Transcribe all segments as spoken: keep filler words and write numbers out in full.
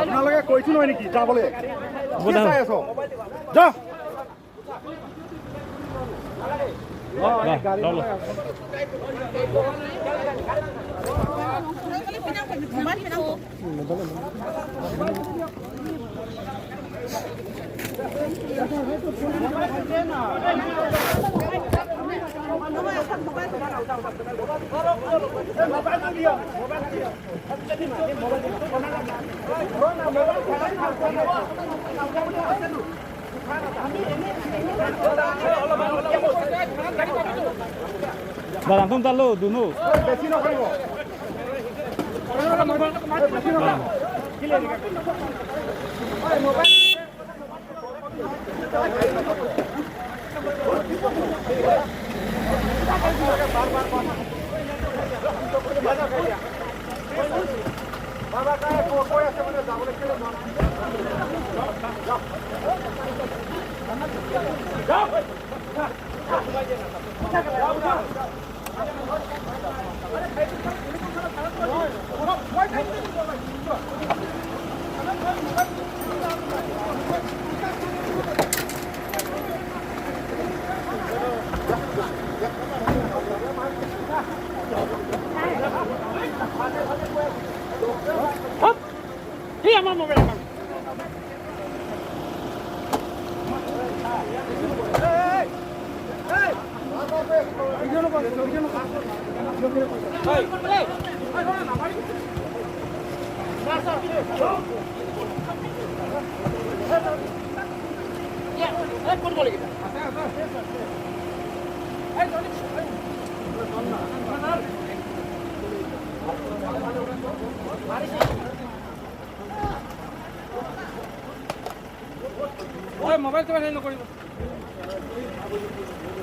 আপোনালোকে কৈছো নহয় নেকি যাবলৈ? কি চাই আছ? যা। Barang tum talu dunu. Oi, mobile to heino koribo.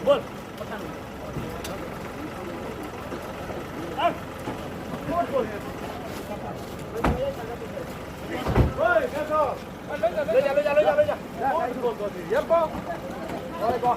Bol. Oi, kaso. Lo ja, lo ja, lo ja, lo ja. Bol, bol, bol. Yar ko. Oi, ko.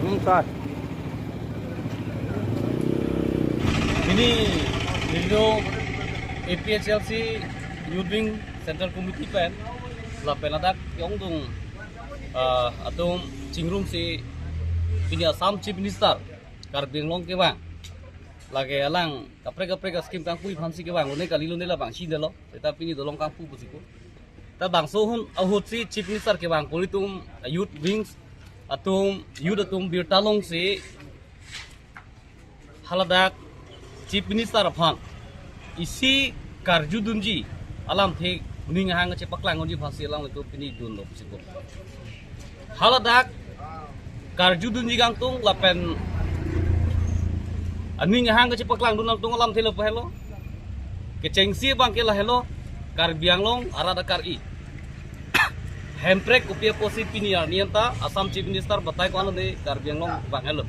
Hmm, sir. Pini, pini A P H L C Youth Wing Central Committee pen lapen ladak ke-ongdung, ah, atum chingrumsi pini Assam Chief Minister Karbi Anglong kevang. Lake alang kaprek kaprek a-scheme kangpui aphansi kevang, lone kali lone labang si delo. Seta pini dolong kangpu pusi ko. Ta bangso ahut, ahutsi Chief Minister kevang pu ilitum youth wings atum, youth atum birta longsi haladak Chief Minister aphan isi karjudunji alamthe aning ahang chepaklangdunji aphansi alanglitum pini dunlo pusi ko. Haladak karjudunji kangtung lapen aning ahang kachepaklangdun kangtung alamthe lapu helo. Kechengsi abang ke lahelo, Karbi Anglong arat akar-i. Hemprek kopi apotsi pini arni anta Assam Chief Minister batai ko-an lone Karbi Anglong vang helo.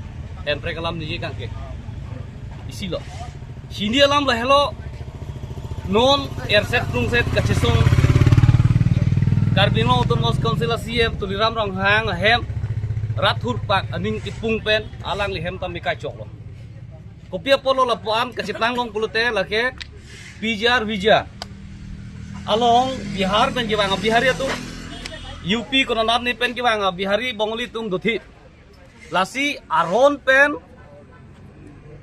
Hemprek alam niji kangke. Isi lo. Hini alam lahelo, non erset prungset kachesong Karbi Anglong Autonomous Council a C E M Tuliram Ronghang ahem rat thurpak aning kipung pen alangli hem tame kachoklo. Kopi apotlo lapu-an kacheplang long pulote lake P G R V G R along Bihar pen kevang a Bihari atum, U P konat ni pen kevang a Bihari Bongali atum dothip. Lasi aron pen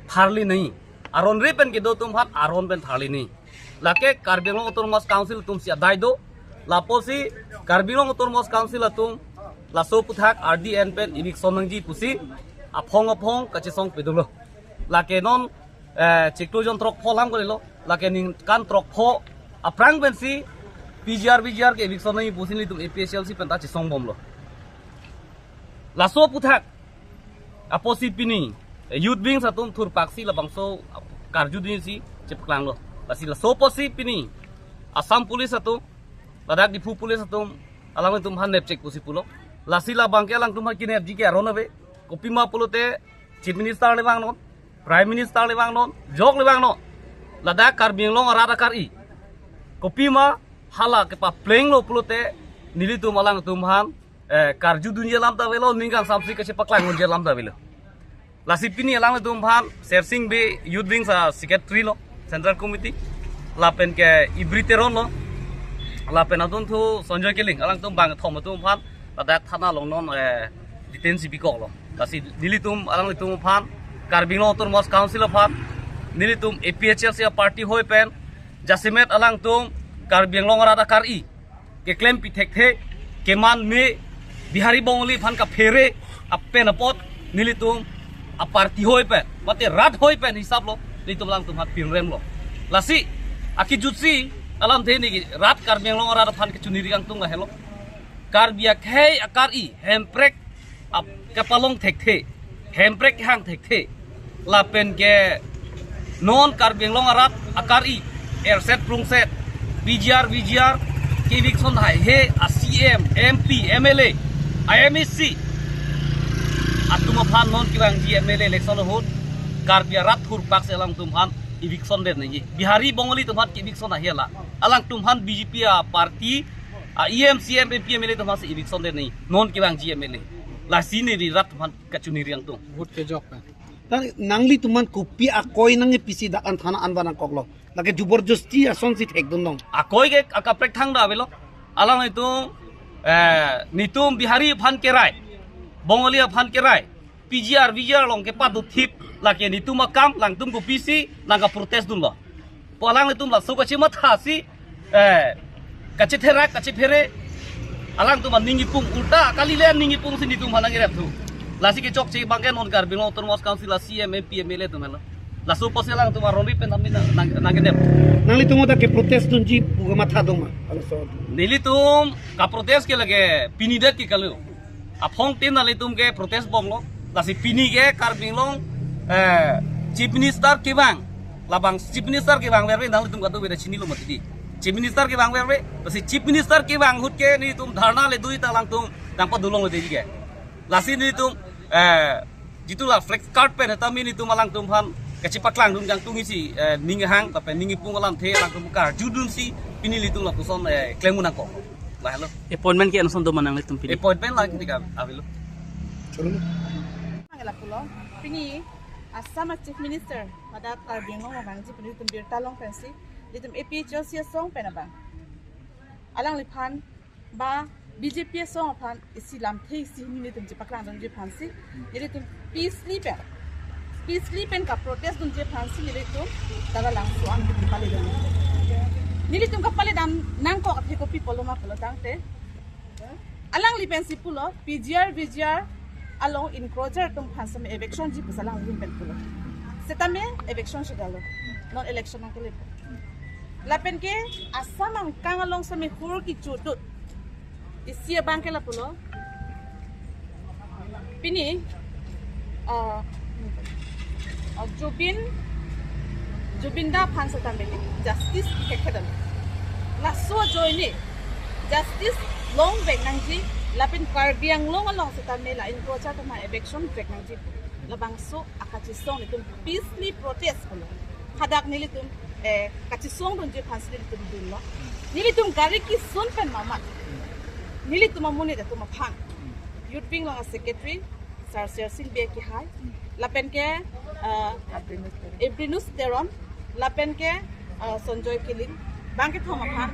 tharli nangji. Aron ri pen kedo atum aphan aron pen tharli nangji. Lake Karbi Anglong Autonomous Council atum si adai do. Lapusi Karbi Anglong Autonomous Council atum laso aphuthak R D N pen eviction nangji pusi aphong aphong kachesong pedunlo. Lake non eh, chiklo jon throkpho alam kalilo, lake ningkan throkpho aphrang pensi P G R V G R ke eviction nangji pusi nelitum A P H L C pen ta chesong bomlo. Laso aphuthak apotsi pini, eh, youth wings atum thurpaksi labangso karjudunsi chepaklanglo. Lasi laso apotsi pini Assam Police atum, ladak Diphu Police atum, alanglitum aphan nepchek pusi pulo. Lasi labang ke alangtum aphan kinepji ke aron ave. Kopima pulote Chief Minister le vangnon, Prime Minister le vangnon, jok le vangnon. Ladak Karbi Anglong arat akar-i. Kopima hala kepaplenglo pulote nelitum alangtum aphan, eh, karjudunji alam ta avelo, ning kangsamsi kachepaklang unji alam ta avelo. Lasi pini alanglitum aphan Sersing Bey Youth Wings a Secretary lo, Central Committee. Lapen ke Ibri Teron lo. Lapen adunthu Sanjoy Killing. Alangtum bangkethom atum aphan ladak thana along non, eh, detain si bikoklo. Lasi nelitum alanglitum aphan, Karbi Anglong Autonomous Council aphan, nelitum A P H L C a party ahoi pen jasemet alangtum Karbi Anglong arat akar-i keklem pithekthe, keman me, Bihari Bongali aphan kaphere apen apot nelitum a party ahoi pen, mate rat ahoi pen hisaplo, nelitum alangtum aphan pinremlo. Lasi akejutsi alamthe neli rat Karbi Anglong arat aphan kachiniri kangtung lahelo. Karbi akhei akar-i Hemprek ap-, kapalong thekthe, Hemprek hang thekthe. Lapen ke non Karbi Anglong arat akar-i, erset prungset, P G R, V G R, ke eviction haihe a C M, M P, M L A, a M A C atum aphan non kevangji M L A election ahut Karbi arat thurpaksi alangtum aphan eviction det nangji. Bihari Bongali atum aphan ke eviction ahi la. Alangtum aphan B J P a party, a E M, C E M, M P, M L A atum aphansi eviction det nangji. Non kevangji M L A. Lasi neli rat atum aphan kachiniri kangtung. Vote kejok pen. Tan nanglitum aphan kopi akoi nangpisi dak an thana an vanang koklo. Lake jubor justi asonsi thekdun long. Akoi ke akaprek thangta avelo. Alanglitum, eh, nelitum Bihari aphan kerai, Bongali aphan kerai, P G R, V G R along kepadothip, lake nelitum akam, alangtum kopisi nangkaprotest dunlo. Pu alanglitum laso kachimathasi, eh, kachitherak, kachiphere, alangtum aning kipung, ulta kali le aning kipungsi nelitum aphan nangremthu. Lasi kechokche abang ke non Karbi Anglong Autonomous Council a C E M, M P, M L A atum helo. Laso apotsi alangtum aron ri pen tame nang, nang, nangkenem. Nanglitum ta keprotest dunji pu kamatha doma? Laso. Nelitum kaprotest ke lake pini det ke kali. Aphongtin nanglitum keprotest bomlo. Lasi pini ke Karbi Anglong, eh, Chief Minister kevang. Labang Chief Minister kevang verve nanglitum kadokave ta chinilo mati di. Chief Minister kevang verve. Lasi Chief Minister kevang ahut ke nelitum dharna le dui ta alangtum nangpadolongledeji ke. Lasi nelitum, eh, jitu la flag card pen tame nelitum alangtum aphan kachepaklang dun kangtung isi, eh, ning hang, lapen ning kipung alamthe alangtum karjudunsi pini nelitum lapuson, eh, klem nangkok. Lahelo. Appointment ke anson doma nanglitum pini? Appointment lake tik avelo. Nangkela pulo. Pini Assam a Chief Minister pada Karbi Anglong abang ji pini nelitum birta long pensi, nelitum A P H L C asong pen abang, alangliphan ba B J P asong aphan isi lamthe isi hini nelitum chepaklang dunji aphansi, nelitum peacefully pen, peacefully pen kaprotest dunji aphansi nelitum dak alangso an nelitum pale dam. Nelitum kapale dam nangkok athe kopi pulo ma pulo tangte, alangli pensi pulo P G R, V G R along encroacher atum aphan seme eviction ji pusi alangli pen pulo. Setame eviction si dalo. Non election nangkele. Lapen ke Assam angkang along seme hur kichudut. Isi abang ke lapulo. Pini, ah, ah, Zubeen, Zubeen da aphan setame justice kekhe dam. Laso ajoine justice longvek nangji, lapen Karbi Anglong along setame la encroacher atum aphan eviction vek nangji. Labangso akachisong nelitum peacefully protest pulo. Hadak nelitum, eh, kachisong dunji aphansi nelitum dunlo. Nelitum gari kisun pen mamat. Nelitum amonit atum aphan, Youth Wing along a-secretary Sar Ser Sing Bey kehai, lapen ke, ah, Abrinus Teron, lapen ke, ah, Sanjoy Killing, bang kethom aphan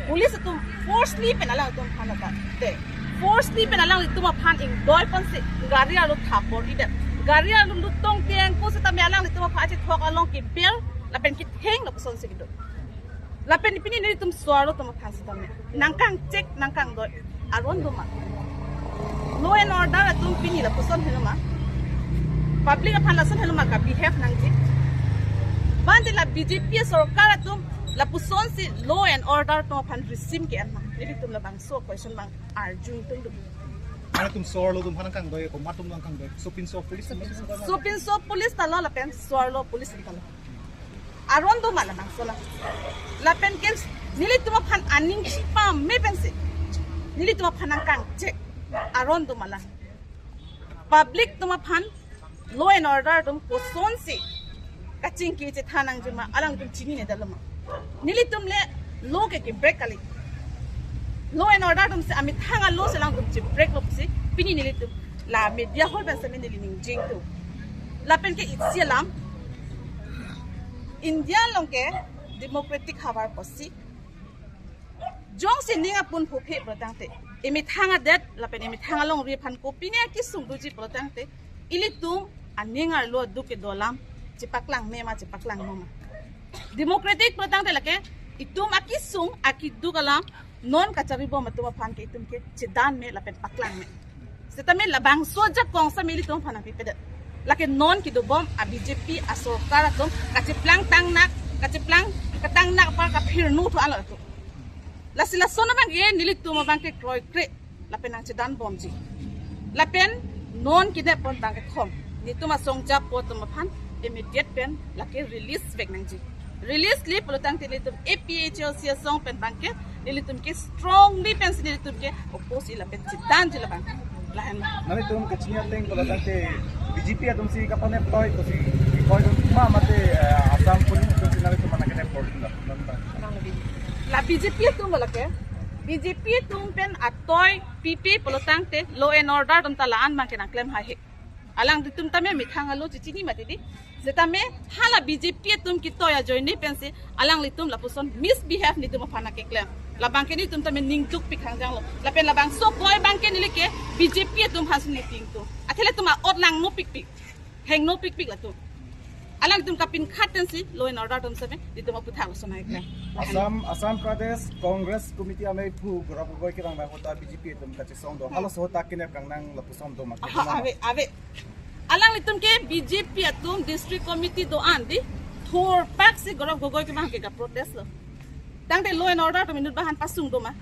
police atum forcefully pen alangtum aphan atat te, forcefully pen alangtum aphan ingdoi ponsi gari arlo thap bor-idet, gari arlo lut tong teng ko setame alangtum aphan achethok along kebel lapen ketheng lapusonsi kedo. Lapen pini nelitum so-arlo atum aphan setame nangkangchek nangkangdoi aron doma? Law and order atum pini lapuson helo ma? Public aphan lason helo ma ka-behave nangji? Bang te la B J P sorkar atum lapusonsi law and order atum aphan risim ke-en ma? Nelitum labangso question bang arju tungduk. Nelitum so-arlo atum aphan nangkangdoi, komat atum nangkangdoi? Sopinso police. Sopinso police ta lo lapen so-arlo police ta lo. Aron doma labangso la? Lapen ke nelitum aphan aning chipame pensi nelitum aphan nangkangchek aron doma la? Public atum aphan law and order atum kosonsi kachingki chethan nangji ma alangtum chininedetlo ma? Nelitum le law ke ke-break kali. Law and order atum si amethang a-law si alangtum che-break lo pusi pini nelitum la media hall pen setame neli ningjing tu. Lapen ke isi alam, India along ke democratic havar pusi jongsi ning apun phuphe pulo tangte, emethang adet lapen emethang alongri aphan kopine akesung doji pulo tangte, ilitum aning arlo aduk kedo alam chepaklang me ma, chepaklang no ma? Democratic pulo tangte lake itum akesung akeduk alam non kachari bom atum aphan ke itum ke chedan me lapen paklang me. Setame labangso ajakong setame ilitum aphan nangpipedet. Lake non kedobom a-B J P asorkar atum kacheplang tangnak, kacheplang ketangnak apar kaphirnu thu alo atum. Lasi lason abang ke nelitum abang ke kroikre lapen nangchedan bomji. Lapen non kine pon bang kethom, nelitum asong japo atum aphan immediate pen lake release vek nangji. Release le pulo tangte nelitum A P H L C asong pen bang ke nelitum ke strongly pensi nelitum ke oppose lapen chedanji labang. Lahenlo. Nanglitum kachini ateng pulo tangte B J P atum si kapanep toi to si koi ma mate, eh, Assam Police atum si nanglitum mana kenep toi na? La B J P atum lake, B J P atum pen atoi pipe pulo tangte law and order atum ta la-an bang ke nangklem haihe. Alanglitum tame methang a-law chechini mati di. Setame hala B J P atum ketoi ajoine pensi alanglitum lapuson misbehave nelitum aphan nangkeklem. Labang ke nelitum tame ning dukpik hangjang lo. Lapen labangso koi bang ke neli ke B J P atum aphan si neli ning duk. Athe ilitum a-ot langno pikpik, hengno pikpik latum. Alanglitum kapinkhat pensi law and order atum setame nelitum aputhak lason nangkeklem. Assam, Assam Pradesh Congress Committee ameiphu Gaurav Gogoi kevangvang ahut ta B J P atum kachesong do. Hmm. Halaso ahut ta kenep kangnang lapuson do ma? Aha, ave, ave. Alanglitum ke B J P atum district committee do-an di thurpak si Gaurav Gogoi kevang ke kaprotest lo. Tangte law and order atum inut abang aphan pasung do ma?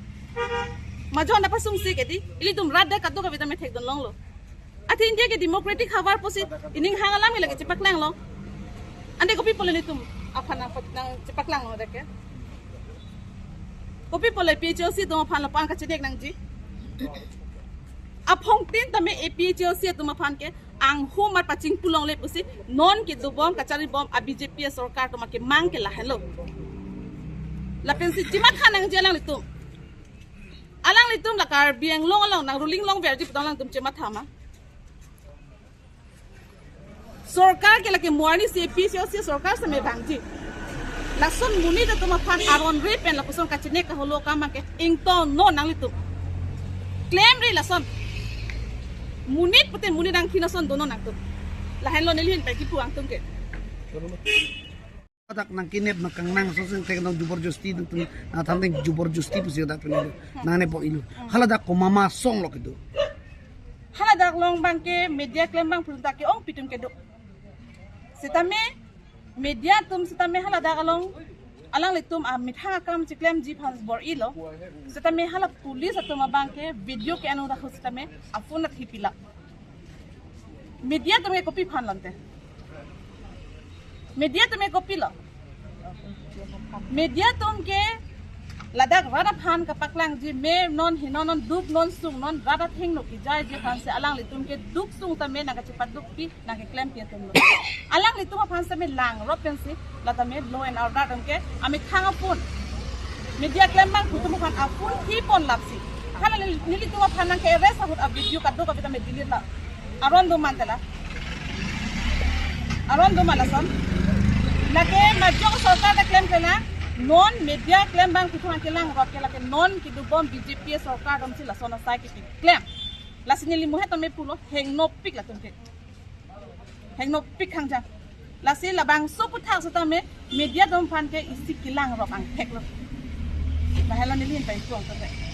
Majon aphan pasung si ke di, ilitum rat dak kadokave ta methek dun longlo. Athe India ke democratic havar pusi ining hang alam ke lake chepaklang lo. Ante kopi pulo nelitum aphan nang, nangchepaklang lo dak ke? Kopi pulo A P H L C atum aphan lapu-an kachenek nangji? Aphongtin tame A P H L C atum aphan ke anghumar pachingpu longle pusi non kedobom kachari bom a-B J P asorkar atum akemang ke lahenlo. Lapensi chematha nangji alanglitum. Alanglitum la Karbi Anglong along nang ruling longverji pu alanglitum chematha ma? Sorkar ke lake mo arni si A P H L C sorkar setame vangji. Lason monit atum aphan aron re pen lapuson kachenek kaholo akam ke ingtonnon nanglitum. Klemre lason. Monit pute monit angkhin ason donon nangtum. Lahenlo neli ahin pen kipu angtum ke. Dak nangkenep nangkangnang ason si tek nang jubor josti nangtum nangthan deng jubor josti pusi dak pen nangnep bom-ilo. Hala dak komat ma asong lo kedo? Hala dak along bang ke media klem bang pun dak ke ongpi atum kedo. Setame media atum setame hala dak along alanglitum amethang akam cheklemji aphan bor-ilo. Setame hala police atum abang ke video ke-en un ahut setame aphone athi pila. Media atum ke kopi aphan lo ante? Media atum ke kopi lo? Media atum ke ladak rat aphan kapaklangji me non heno non duk non sung non rat athengno kejaiji aphan si alanglitum ke duk sung tame nangkachepadukpi nangkeklempi atum lo. Alanglitum aphan setame langrop pensi la tame law and order atum ke amethang aphone, media klem bang atum aphan aphone thi pon lapsi Hala neli, nelitum aphan nangke-arrest ahut a-video kadokave tame delete la. Aron do man tela. Aron do man lason. Lake majok sorkar ta klem klemlang. Non media klem abang kuthung kelang rot ke lake non kedobom B J P sorkar atum si lason asai kepi klem. Lasi neli muhet tame pulo hengno pik latum ke. Hengno pik hangjang. Lasi labangso aputhak setame media atum aphan ke isi kelang rok angthek lo. Lahelo neli hin pai tuang tame.